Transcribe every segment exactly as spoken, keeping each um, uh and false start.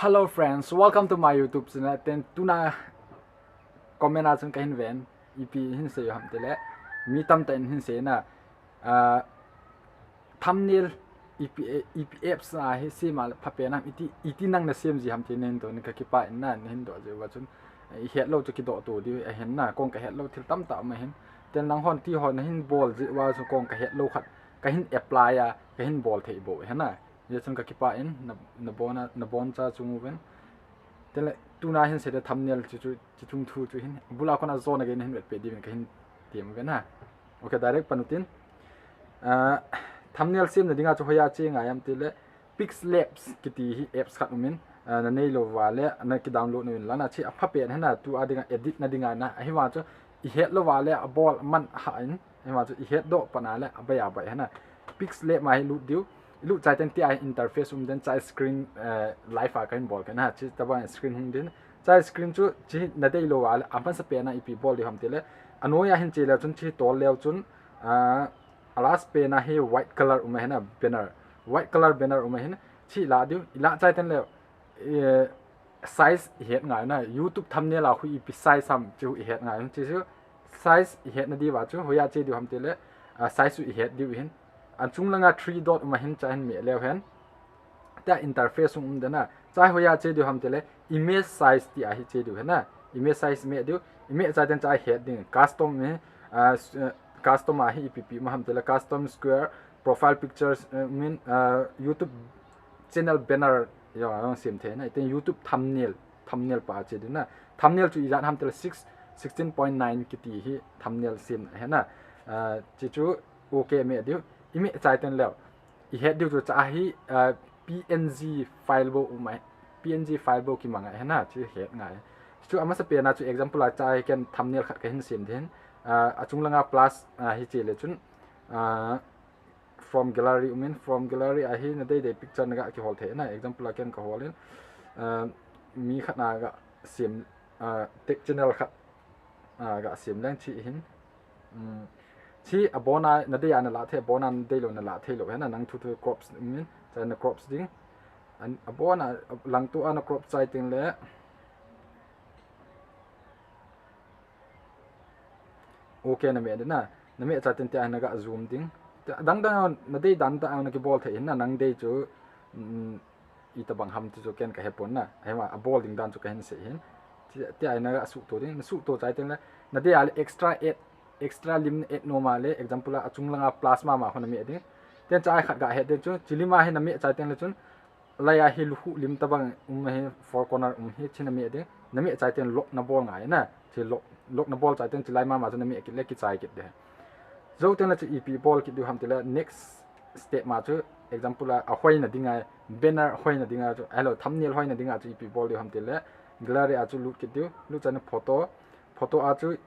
Hello friends, welcome to my YouTube channel. Then tuna comment a chun kahin ven, ipi hin sei ham tile, mi tamtah in hin sei na, ah, thumbnail ipi, ipi apps a hi sem a phapen ham, iti, iti nang na sem ji ham ti nen to ni ka kipah in na, hin doh ji uva chun, i het lou chu kidoh to di ahin na, kong ka het lou thil tamtah um ahin. Then nang hon ti hon hin bol ji uva chun kong ka het lou khat, kahin apply a, kahin bol thei bou ahin na. Hijeh chun ka kipah in, na, na bon a, na boncha chung uvin. Tengle, tuna hin sei le thumbnail chu, chu, chu chung thu chu hin, bula kona jona gei na hin vetpeh diuvin kahin tem uvin ha. Okay, direct pan utin. Ah, thumbnail sem na dinga chu hoiya che ngai ham tile, Pixlabs kiti hi apps khat umin, ah, na neilou uva le, na kidownload uvin lang na, chi aphapen ahin na, tua dinga edit na dinga na, ahivang chu, i het lou uva le, abol man ha in, ahivang chu, i het doh pan a le, abai abai ahin na. Pixlab ma hi lut diu, i lut chai teng tia interface um den chai screen, eh, live a kahin bol kit na, chi tabang screen hung din. Chai screen chu chi na deilou a le, amasapen a ipi bol diu ham tile, anoi a hin che leu chun chi tol leu chun, ah, a last pen a hi white color um ahin na banner. White color banner um ahin, chi la diu, i la chai teng le, eh, size i het ngai na, YouTube thumbnail a hui ipi size ham chi hui i het ngai, chi chu size i het na diu va chu, hoiya che diu ham tile, ah, size chu i het diu hin. Achung langa three dot um ahin chai hin meh leu hen. Tia interface um den a. Chai hoiya che diu ham tile image size tia hi che diu hen na. Image size meh diu. I meh chai teng chai het ding. Custom hi, ah, s-, ah, custom a hi ipi ipi um ham tile custom square, profile pictures, eh, min, ah, YouTube channel banner, yo, yo, sem thei na. Iten YouTube thumbnail, thumbnail pa che diu na. Thumbnail chu ijat ham tile six, sixteen point nine kiti hi thumbnail sem ahin na. Ah, chi chu okay meh diu. I meh chai teng leu. I het diu chu cha hi, ah, P N G file bou um ahi, P N G file bou kimang ahin na, chi het ngai. Chu amasapen a chu example a cha hi ken thumbnail khat kahin sem din, ah, achung langa plus, ah, hi che le chun, ah, from gallery um in, from gallery a hi na deidei picture na ga kihol thei na, example a ken ka hol in, ah, mi khat na ga sem, ah, tech channel khat, ah, ga sem leng chi hin. Um, chi abon a na dei a na la thei, abon a na deilou na la theilou ahin na, nang thuthu crops um in, chai na crops ding. An, abon a, lang tua na crop chai teng le. Okay na meh den a. Na meh chai teng tia na ga zoom ding. Tia, dang dang na dei dan dang na kibol thei hin na, nang dei chu, um, itabang ham ti chu ken ka hepon na. Ahivang abol ding dan chu kahin sei hin. Tia, tia na ga suhto ding, na suhto chai teng le. Na dei a le extra add, extra lim add nom a le, example a, achung langa plus mama ho na meh ding. Then chai khat ga het ding chu, chi lim a hi na meh chai teng le chun, lai a hi lukhuh lim tabang um hi, four corner um hi, chi na meh ding. Na meh chai teng lock na bol ngai na. Chi lock, lock na bol chai teng chi lai mama chu na meh kit le kichai kit de. Jou teng le chu ipi bol kit diu ham tile next step ma chu example a, a hoina dinga, banner hoina dinga chu, hello, thumbnail hoina dinga chu ipi bol diu ham tile gallery a chu lut kit diu, lut chai na photo, photo a chu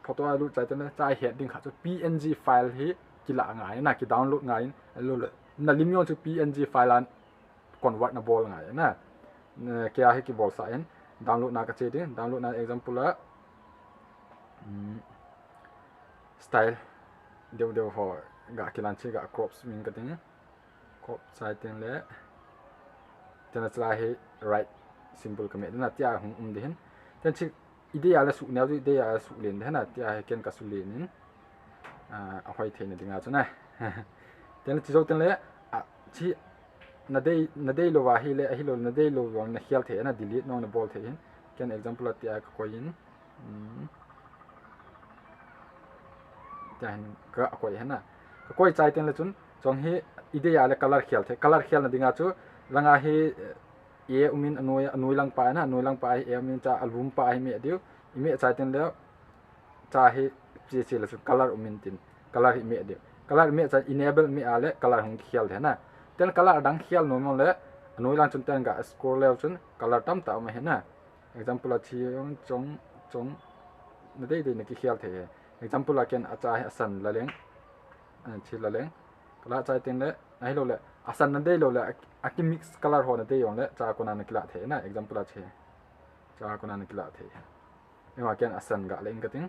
photo a lut chai teng le, chai het ding khat chu P N G file hi kila ngai na, kidownload ngai in, hello le, na lim jong chu P N G file a convert na bol ngai na. Ne, kei a hi kibol sa in, download na ka che ding, download na example a, um, style deu deu ho ga kilan che ga crops min ka ding. Crop chai teng le. Tia na chila hi right symbol ka meh ding na tia hung um ding hin. Tia chi i dei a le suh neo, i dei a le suh len ding na tia hi ken ka suh len in. Ah, a hoi thei na dinga chu na. Tia na chi jou teng le, ah, chi na dei, na deilou va hi le, ahilou na deilou jong na khel thei na delete nong na bol thei hin. Ken example a tia ka koi in. Um. Tia hin ka koi hin na. Ka koi chai teng le chun, chong hi i dei a le color khel thei. Color khel na dinga chu, langa hi, eh, A um in anoi, anoi lang pa na, anoi lang pa hi A um in cha, alum pa hi meh diu. I meh chai teng le, cha hi che che le chun color um in tin. Color hi meh diu. Color meh chai enable meh a le, color hung khel thei na. Then color dang khel nom le, anoi lang chun then ga scroll leu chun, color tamtah um ahi na. Example a chi jong chong, chong, na dei dei na kikhel thei hi. Example a ken a cha hi asan la leng, a chi la leng. Ka la chai teng le, ahilou le, asan na deilou le, a, a ki mix color ho na dei jong le, cha kona na kila thei na, example a chi. Cha kona na kila thei. Eima ken asan ga leng ka ting.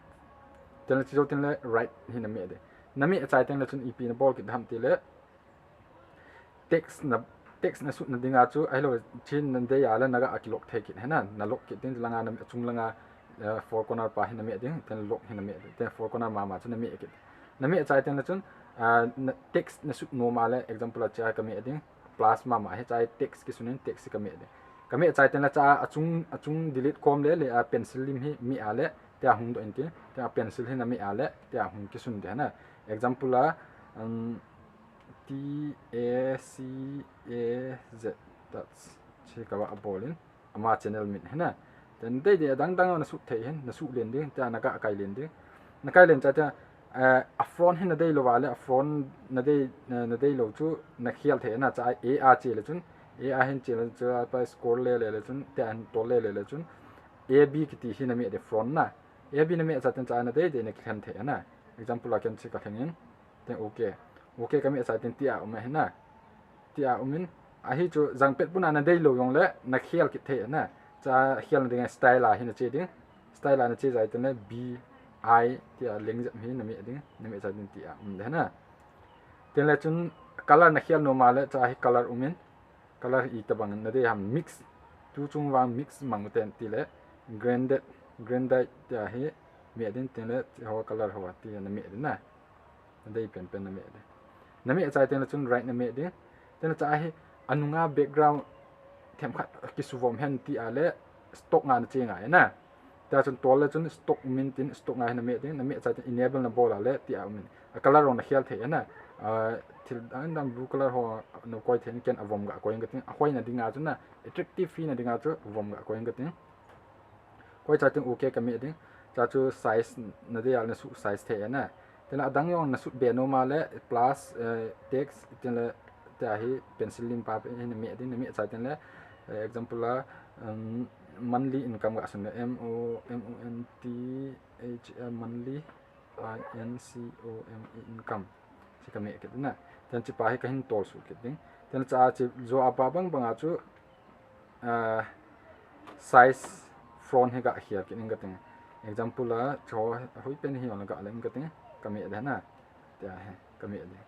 Teng le chi jou teng le, right hi na meh ding. Na meh chai teng le chun ipi na bol kit ham tile, text na, Text na sut na dinga chu, ahilou, chin na dei a le na ga a ki lock thei kit hena, na lock kit ding langa na chung langa, eh, four corner pa hi na meh ding, then lock hi na meh ding, then four corner mama chu na meh kit. Na meh chai teng le chun, ah, na text na sut nom a le, example a cha ka meh ding, plus mama hi chai text ki sun in text ka meh ding. Ka meh chai teng le cha a chung, a chung delete kom le le, a pencil lim hi meh a le, tia hung doh in ti, tia pencil hi na meh a le, tia hung ki sun ding hena. Example a, um, T A C A Z, that's, chi ka va a bol in, ama channel min hena. Then dei dei a dang dang na sut thei hen, na sut len ding, tia na ga kai len ding. Na kai len cha tia, eh, a front hi na dei lou va le, a front na dei, eh, na dei lou chu na khel thei na, cha A a che le chun, A a hin che le chu, a pa score le le le chun, tia hin tol le le le chun, A B kiti hi na meh ding front na. A B na meh cha ten cha na dei dei na ki khen thei na. Example a ken chi ka khen in. Then okay. Okay ka meh chai teng tia um hena. Tia um in. Ahi chu jang pet puna na dei lou jong le na khel kit thei na. Cha khel na ding style a hi na che ding. Style a na che chai teng le B I tia leng jep hi na meh ding. Na meh chai teng tia um de na. Teng le chun color na khel nom a le cha hi color um in. Color hi itobang na dei ham mix. Tu chung vang mix mang u ten ti le gradient, gradient tia hi meh ding teng le ho color ho tia na meh ding na. Na dei pen pen na meh ding. Na meh chai teng le chun right na meh ding. Teng le cha hi a nunga background themkhat ki suvom hen ti a le stroke nga na che ngai na. Tia chun tol le chun stroke um in tin stroke nga hi na meh ding, na meh chai teng enable na bol a le tia um in. A color jong na khel thei na. Ah, thil dang dang blue color ho na koi thei in ken a vom ga koi in ka ting. A koi na dinga chu na attractive hi na dinga chu vom ga koi in ka ting. Koi chai teng okay ka meh ding. Cha chu size na dei a le na sut size thei na. Teng le a dang jong na sut be nom a le plus, eh, text, teng le tia hi pencil lim pa hi na meh ding, na meh chai teng le, eh, example a, um, monthly income ga sun le M O, M O N T H L, monthly, I N C O M E, income. Chi ka meh kit na. Teng chi pa hi ka hin tol sut kit ding. Teng cha chi jo a pa bang bang a chu, ah, size front hi ga khel kit in ka ting. Example a, cho hui pen hi jong ga le in ka ting. Ka meh de na. Tia hi, ka meh de.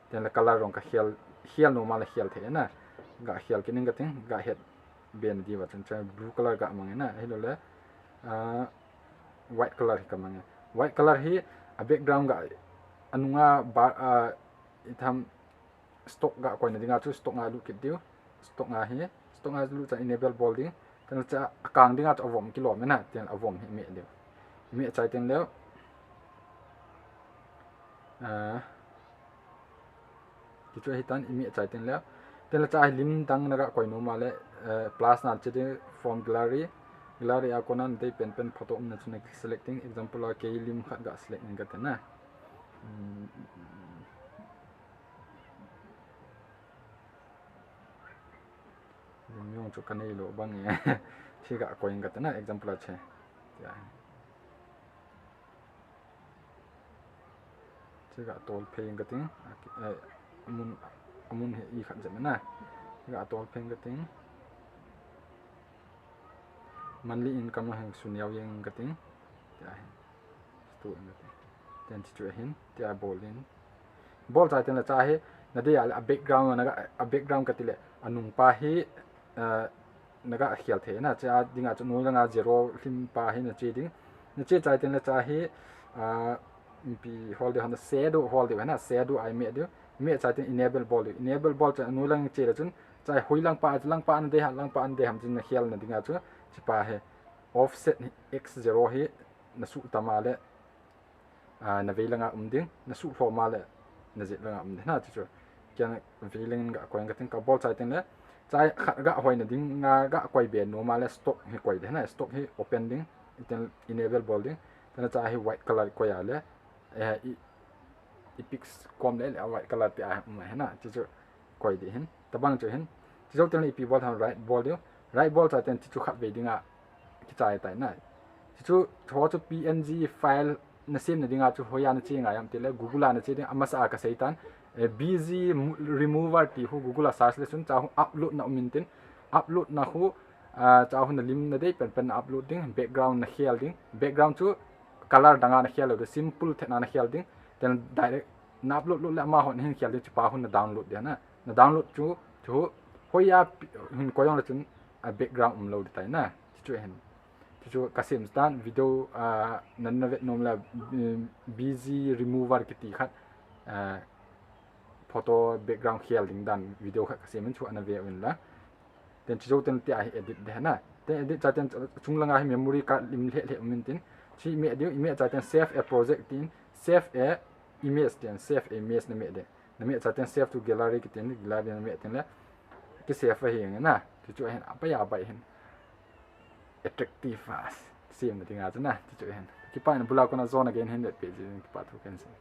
Teng le color jong ka khel, khel nom a le khel thei na. Ga khel kit in ka ting, ga het ben di va chun cha blue color ga mang na. Ahilou le, ah, white color hi ka mang. White color hi a background ga a nunga ba, ah, itham stroke ga koi na dinga chu stroke nga lut kit diu. Stroke nga hi, stroke nga lut cha enable bol ding. Teng le cha a kang dinga chu a vom ki lom na, teng le a vom hi meh diu. Meh chai teng le. Ah, ki chu hi tan i meh chai teng le. Teng le cha hi lim dang na ga koi nom a le, eh, plus na che ding from gallery. Gallery a kon a na dei pen pen photo um na chu na selecting. Example a kei lim khat ga select in ka te na. Hmm. Lim jong chu ka nei lou bang e. Chi ga koi in ka te na, example a che. Tia. Chi ga tol phei in ka ting. Eh, amun, amun hi i khat jep na. Chi ga tol phei in ka ting. Monthly income la hin sun jao jeng ka ting. Tia hi. Stu in ka ting. Teng chi chu hin. Tia bol in. Bol chai teng le cha hi. Na dei a le a background na ga, a background ka ti le. A nung pa hi, eh, na ga khel thei na. Cha dinga chu noi langa zero hlim pa hi na che ding. Na che chai teng le cha hi, ah, ipi hol ding ham, shadow hol ding na, shadow a i meh ding. I meh chai teng enable bol ding. Enable bol cha noi lang che le chun, cha hui lang pa, lang pa na dei ham, lang pa na dei ham chun na khel na dinga chu, chi pa hi offset hi X zero hi na sut tam a le, ah, na vei langa um ding, na sut lhom a le, na jet langa um ding na, chu chu. Ken vei leng ga koi in ka ting, ka bol chai teng le, cha khat ga hoi na dinga ga koi be nom a le stroke hi koi ding na, stroke hi open ding, teng enable bol ding, teng le cha hi white color koi a le, eh, i, i pix kom le le a white color tia um na, chu chu. Koi ding hin. Tabang chu hin. Chi jou teng le ipi bol ham, right bol ding. Right bol chai teng chi chu khat vei dinga ki chai tai na. Chi chu, chu chu P N G file na sem na dinga chu hoiya na che ngai ham ti le Google a na che ding, amasa a ka sei tan. Eh, B G mu-, remover ti hu Google a search le chun cha hu upload na um in tin. Upload na hu, ah, cha hu na lim na dei pen pen na upload ding. Background na khel ding. Background chu color dang a na khel lou ding, simple thet na na khel ding. Teng direct na upload lut le ama hon hin khel ding, chi pa hu na download ding na. Na download chu, chu Hoiya pi-, hin koi jongle chun a background umlou ding tai na. Chuchu hin. Chuchu kasem tan video, ah, nan na vet nom le, um, B G remover kiti khat, ah, photo background khel ding dan video khat kasem in chu ana ve uvin la. Then chujou teng tia hi edit ding na. Then edit cha teng chung langa hi memory card lim lheh lheh um in tin. Chu imeh diu, imeh cha teng save a project tin, save a image tin, save a image nameh ding. Nameh cha teng save to gallery kitin, gallery nameh teng le kisave ahi na. Chuchu hin abai abai hin attractive a semna dinga chu na. Chuchu hin. Kipah in abula kona jona gei hin vetpeh jin, kipah thu kasei.